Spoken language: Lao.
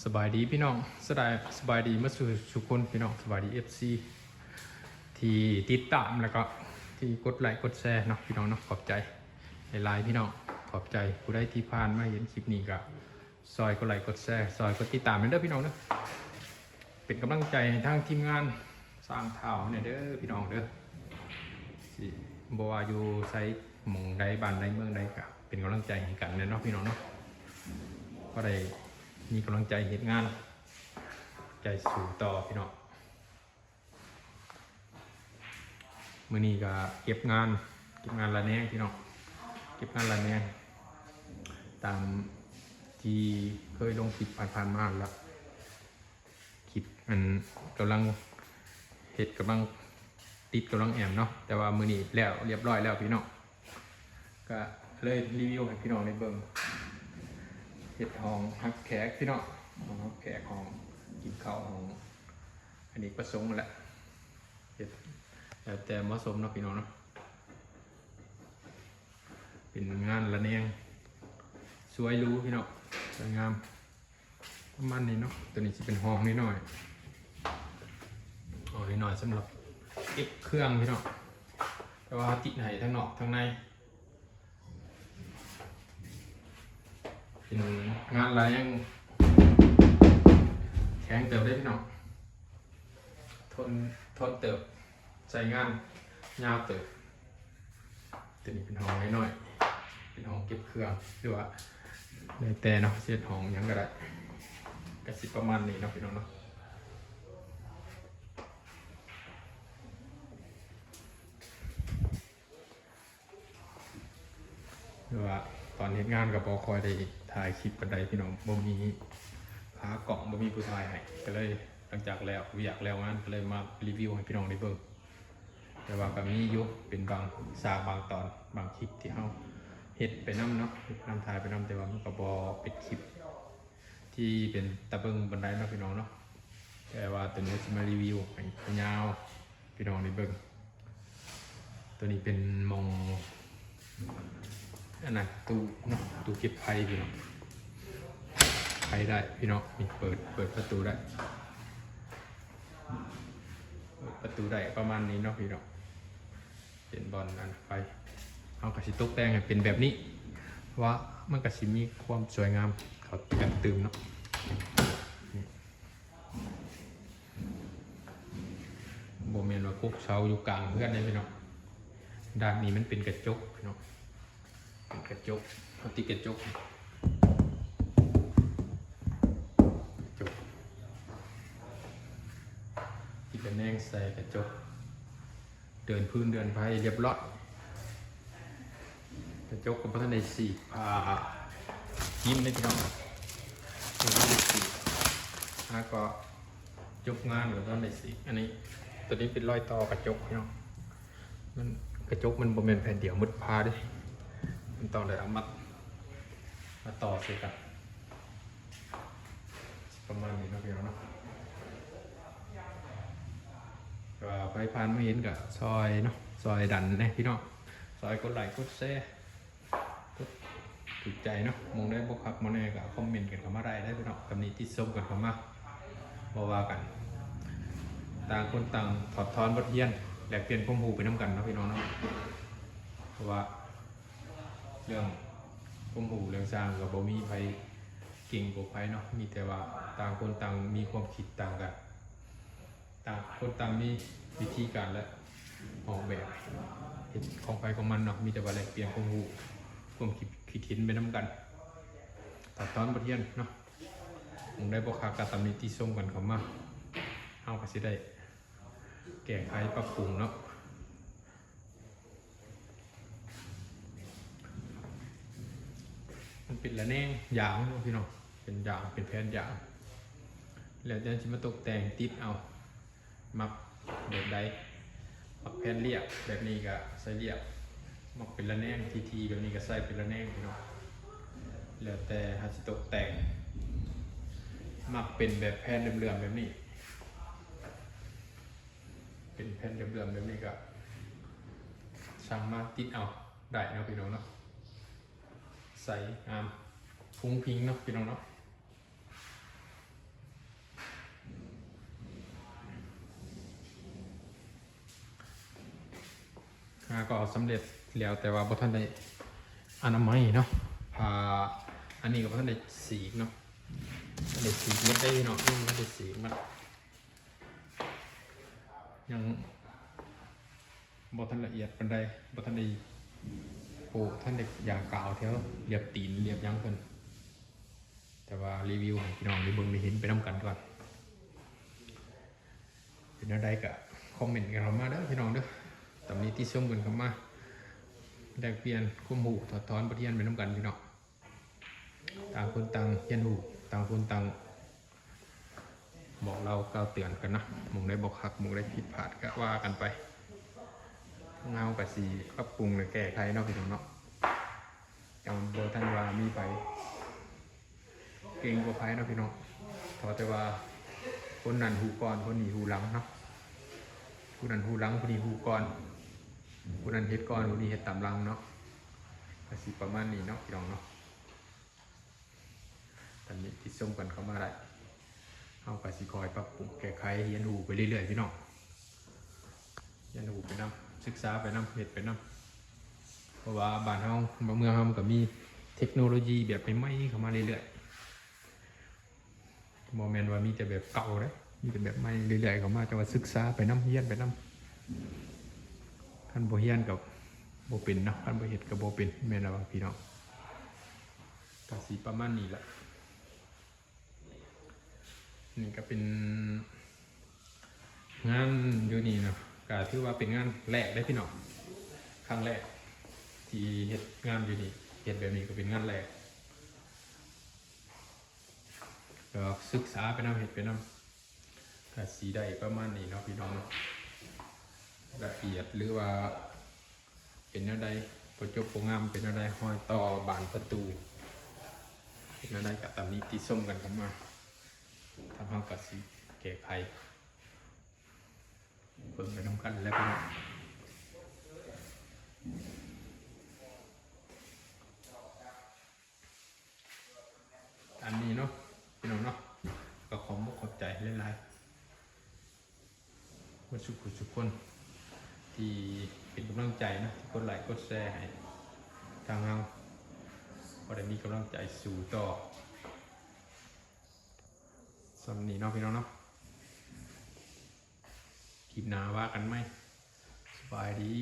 ສະບາຍດີພີ່ນ້ອງ ສະບາຍ ສະບາຍດີໝົດສູ່ ສູ່ຄົນພີ່ນ້ອງ ສະບາຍດີເອັຟຊີທີ່ຕິດຕາມ ແລ້ວກໍທີ່ກົດໄລກົດແຊເນາະພີ່ນ້ອງເນາະ ຂອບໃຈຫຼາຍໆພີ່ນ້ອງ ຂອບໃຈຜູ້ໃດທີ່ຜ່ານມາເຫັນຄລິບນີ້ກໍຊ່ອຍກົດໄລກົດແຊ ຊ່ອຍກົດຕິດຕາມແດ່ເດີພີ່ນ້ອງເດີ ເປັນກຳລັງໃຈໃຫ້ທາງທີມງານຊ່າງທ້າວແດ່ເດີພີ່ນ້ອງເດີ ຊິບໍ່ວ່າຢູ່ໃສ ໝ່ອງໃດ ບ້ານໃດ ເມືອງໃດ ກໍເປັນກຳລັງໃຈໃຫ້ກັນແດ່ເນາະພີ່ນ້ອງເນາະ ພໍໄດ້ມີກຳລັງໃຈເຮັດງານ ໃຈສູ້ຕໍ່ພີ່ນ້ອງ. ມື້ນີ້ກໍເກັບງານ ເກັບງານລະແນງພີ່ນ້ອງ ເກັບງານລະແນງ ຕາມທີ່ເຄີຍລົງຄລິບຜ່ານໆມາແລ້ວ ຄລິບອັນກຳລັງເຮັດ ກຳລັງຕິດ ກຳລັງແອມເນາະ ແຕ່ວ່າມື້ນີ້ແລ້ວ ລຽບຮ້ອຍແລ້ວພີ່ນ້ອງ ກໍເລີຍຣີວິວໃຫ້ພີ່ນ້ອງໄດ້ເບິ່ງ ເຮັດຫ້ອງຮັບແຂກພີ່ນ້ອງ ຫ້ອງຮັບແຂກ ຫ້ອງກິນເຂົ້າ ຫ້ອງ ອະເນກປະສົງຫັ້ນແຫຼະ ເຮັດແລ້ວແຕ່ເໝາະສົມເນາະພີ່ນ້ອງເນາະ ເປັນງານລະແນງ ສວຍຫຼູພີ່ນ້ອງ ສວຍງາມ ປະມານນີ້ເນາະ ຕົວນີ້ຊິເປັນຫ້ອງນ້ອຍໆ ຫ້ອງນ້ອຍໆ ສຳລັບເກັບເຄື່ອງພີ່ນ້ອງ ແຕ່ວ່າເຮົາຕິດໃຫ້ທັງນອກທັງໃນ ເປັນງານລະແນງແຂງເຕີບເດ້ພີ່ນ້ອງ ທົນ ທົນເຕີບ ໃຊ້ງານຍາວເຕີບ ຕົວນີ້ເປັນຫ້ອງນ້ອຍໆ ເປັນຫ້ອງເກັບເຄື່ອງ ຫຼືວ່າແລ້ວແຕ່ເນາະ ຊິເຮັດຫ້ອງຫຍັງກໍໄດ້ ກໍຊິປະມານນີ້ເນາະພີ່ນ້ອງເນາະ. ຄືວ່າຕອນເຮັດງານກໍບໍ່ຄ່ອຍໄດ້ຖ່າຍຄລິບປານໃດພີ່ນ້ອງ ບໍ່ມີຂາກ້ອງ ບໍ່ມີຜູ້ຖ່າຍໃຫ້ ກໍເລີຍຫຼັງຈາກແລ້ວວຽກແລ້ວງານ ກໍເລີຍມາຣີວິວໃຫ້ພີ່ນ້ອງໄດ້ເບິ່ງ ແຕ່ວ່າກໍມີຢູ່ ເປັນບາງສາກບາງຕອນ ບາງຄລິບທີ່ເຮົາເຮັດໄປນຳເນາະ ເຮັດນຳ ຖ່າຍໄປນຳ ແຕ່ວ່າມັນກໍບໍ່ເປັນຄລິບ ທີ່ເປັນຕາເບິ່ງປານໃດເນາະພີ່ນ້ອງເນາະ ແຕ່ວ່າຕົວນີ້ຊິມາຣີວິວໃຫ້ຍາວພີ່ນ້ອງໄດ້ເບິ່ງ ຕົວນີ້ເປັນໝ່ອງ ອັນນັ້ນ ຕູ້ເນາະ ຕູ້ເກັບໄພພີ່ນ້ອງ ໄພໄດ້ພີ່ນ້ອງ ນີ້ເປີດ ເປີດປະຕູໄດ້ ເປີດປະຕູໄດ້ປະມານນີ້ເນາະພີ່ນ້ອງ ເປັນບ່ອນອັນໄປ ເຮົາກໍຊິຕົກແຕ່ງໃຫ້ເປັນແບບນີ້ ເພາະວ່າມັນກໍຊິມີຄວາມສວຍງາມເຂົ້າກັນຕື່ມເນາະ ນີ້ ບໍ່ແມ່ນວ່າກົກເສົາຢູ່ກາງເຮືອນເດ້ພີ່ນ້ອງ ດ້ານນີ້ມັນເປັນກະຈົກພີ່ນ້ອງ ເປັນກະຈົກ ເຮົາຕິດກະຈົກ ກະຈົກ ຕິດລະແນງໃສ່ກະຈົກ ເດີນພື້ນເດີນໄພລຽບຮ້ອຍ ກະຈົກກໍບໍ່ທັນໄດ້ສີກ ຜ້າກິມເດ້ພີ່ນ້ອງ ຍັງບໍ່ທັນໄດ້ສີກ ແລ້ວກໍຈົບງານກໍບໍ່ທັນໄດ້ສີກ ອັນນີ້ ຕົວນີ້ເປັນລອຍຕໍ່ກະຈົກພີ່ນ້ອງ ມັນ ກະຈົກມັນບໍ່ແມ່ນແຜ່ນດຽວໝົດພາເດ້ ມັນຕ້ອງໄດ້ເອົາມາ ມາຕໍ່ໃສ່ກັນ ປະມານນີ້ເນາະພີ່ນ້ອງເນາະ ກໍໃຜຜ່ານມາເຫັນກໍຊ່ອຍເນາະ ຊ່ອຍດັນແດ່ພີ່ນ້ອງ ຊ່ອຍກົດໄລກົດແຊ ກົດຖືກໃຈເນາະ ໝ່ອງໃດບໍ່ຄັກໝ່ອງໃດກໍຄອມເມັນກັນເຂົ້າມາໄດ້ເດີພີ່ນ້ອງ ຕຳໜິຕິຊົມກັນເຂົ້າມາ ບໍ່ວ່າກັນ ຕ່າງຄົນຕ່າງຖອດຖອນບົດຮຽນ ແລກປ່ຽນຄວາມຮູ້ໄປນຳກັນເນາະພີ່ນ້ອງເນາະ ເພາະວ່າ ເລື່ອງຄວາມຮູ້ເລື່ອງຊ່າງກໍບໍ່ມີໃຜເກັ່ງກວ່າໃຜເນາະ ມີແຕ່ວ່າຕ່າງຄົນຕ່າງມີຄວາມຄິດຕ່າງກັນ ຕ່າງຄົນຕ່າງມີວິທີການ ແລະ ອອກແບບເຮັດຂອງໃຜຂອງມັນເນາະ ມີແຕ່ວ່າແລກປ່ຽນຄວາມຮູ້ ຄວາມຄິດ ຄິດເຫັນໄປນຳກັນ ຖອດຖອນບົດຮຽນເນາະ ໝ່ອງໃດບໍ່ຄັກກໍຕຳໜິຕິຊົມກັນເຂົ້າມາ ເຮົາກໍຊິໄດ້ແກ້ໄຂປັບປຸງເນາະ. ມັນເປັນລະແນງຢາງເນາະພີ່ນ້ອງ ເປັນຢາງ ເປັນແຜ່ນຢາງ ແລ້ວແຕ່ຊິມາຕົກແຕ່ງຕິດເອົາ ມັກແບບໃດ ມັກແຜ່ນລຽບແບບນີ້ກໍໃສ່ລຽບ ມັກເປັນລະແນງຖີ່ໆແບບນີ້ກໍໃສ່ເປັນລະແນງພີ່ນ້ອງ ແລ້ວແຕ່ເຮົາຊິຕົກແຕ່ງ ມັກເປັນແບບແຜ່ນເຫຼື້ອມໆແບບນີ້ ເປັນແຜ່ນເຫຼື້ອມໆແບບນີ້ກໍສັ່ງມາຕິດເອົາໄດ້ເນາະພີ່ນ້ອງເນາະ ໃສງາມ ຟຸ້ງພິງເນາະພີ່ນ້ອງເນາະ. າກໍສຳເລັດແລ້ວ ແຕ່ວ່າບໍ່ທັນໄດ້ອະນາໄມເນາະ. ຜ້າອັນນີ້ກໍບໍ່ທັນໄດ້ສີກເນາະ, ບໍ່ທັນໄດ້ສີກໝົດເດ້ພີ່ນ້ອງ, ຍັງບໍ່ທັນໄດ້ສີກໝົດ, ຍັງບໍ່ທັນລະອຽດປານໃດ, ບໍ່ທັນໄດ້ໂປະ, ທັນໄດ້ຢາກາວແຖວລຽບຕີນລຽບຫຍັງເພິ່ນ. ແຕ່ວ່າຣີວິວໃຫ້ພີ່ນ້ອງໄດ້ເບິ່ງໄດ້ເຫັນໄປນຳກັນກ່ອນ. ເປັນແນວໃດກໍຄອມເມັນກັນເຂົ້າມາເດີພີ່ນ້ອງເດີ, ຕຳໜິຕິຊົມກັນເຂົ້າມາ, ແລກປ່ຽນຄວາມຮູ້, ຖອດຖອນບົດຮຽນໄປນຳກັນພີ່ນ້ອງ. ຕ່າງຄົນຕ່າງຮຽນຮູ້, ຕ່າງຄົນຕ່າງບອກເລົ່າກ່າວເຕືອນກັນນະ, ໝ່ອງໃດບໍ່ຄັກ ໝ່ອງໃດຜິດພາດກໍວ່າກັນໄປ. ທາງເຮົາກໍຊິປັບປຸງ ແລະ ແກ້ໄຂເນາະພີ່ນ້ອງເນາະ. ຍັງບໍ່ທັນວ່າມີໃຜເກັ່ງກວ່າໃຜເນາະພີ່ນ້ອງ, ຂໍແຕ່ວ່າຄົນນັ້ນຮູ້ກ່ອນ ຄົນນີ້ຮູ້ຫຼັງເນາະ, ຜູ້ນັ້ນຮູ້ຫຼັງ ຜູ້ນີ້ຮູ້ກ່ອນ, ຜູ້ນັ້ນເຮັດກ່ອນ ຜູ້ນີ້ເຮັດຕາມຫຼັງເນາະ. ກໍຊິປະມານນີ້ເນາະພີ່ນ້ອງເນາະ. ຕຳໜິຕິຊົມກັນເຂົ້າມາໄດ້, ເຮົາກໍຊິຄອຍປັບປຸງແກ້ໄຂ ຮຽນຮູ້ໄປເລື້ອຍໆພີ່ນ້ອງ. ຮຽນຮູ້ໄປນຳ, ສຶກສາໄປນຳ, ເຮັດໄປນຳ, ເພາະວ່າບ້ານເຮົາ ບ້ານເມືອງເຮົາ ມັນກໍມີເທັກໂນໂລຢີແບບໃໝ່ໆເຂົ້າມາເລື້ອຍໆ, ບໍ່ແມ່ນວ່າມີແຕ່ແບບເກົ່າເດ້, ມີແຕ່ແບບໃໝ່ເລື້ອຍໆເຂົ້າມາ. ຈັ່ງວ່າສຶກສາໄປນຳ, ຮຽນໄປນຳ, ຄັນບໍ່ຮຽນກໍບໍ່ເປັນເນາະ, ຄັນບໍ່ເຮັດກໍບໍ່ເປັນ, ແມ່ນລະວະພີ່ນ້ອງ. ກໍຊິປະມານນີ້ລະ. ນີ້ກໍເປັນງານຢູ່ນີ້ເນາະ, ກໍຖືວ່າເປັນງານແລກເດ້ພີ່ນ້ອງ, ຄັ້ງແລກທີ່ເຮັດງານຢູ່ນີ້, ເຮັດແບບນີ້ກໍເປັນງານແລກ. ກໍສຶກສາໄປນຳ, ເຮັດໄປນຳ, ກໍຊິໄດ້ປະມານນີ້ເນາະພີ່ນ້ອງເນາະ. ລະອຽດ ຫຼືວ່າ ເປັນແນວໃດ, ບໍ່ຈົບບໍ່ງາມເປັນແນວໃດ, ຮອຍຕໍ່ບານປະຕູເປັນແນວໃດ ກໍຕຳໜິຕິຊົມກັນເຂົ້າມາ, ທາງເຮົາກໍຊິແກ້ໄຂ ເບິ່ງໄປນຳກັນແຫຼະພີ່ນ້ອງ. ອັນນີ້ເນາະພີ່ນ້ອງເນາະ, ກໍຂອບອົກຂອບໃຈຫຼາຍໆ ໝົດສູ່ຜູ້ສູ່ຄົນທີ່ເປັນກຳລັງໃຈເນາະ, ທີ່ກົດໄລກົດແຊໃຫ້ທາງເຮົາ ພໍໄດ້ມີກຳລັງໃຈສູ້ຕໍ່. ສ່ຳນີ້ເນາະພີ່ນ້ອງເນາະ, ຄລິບໜ້າວ່າກັນໃໝ່. ສະບາຍດີ.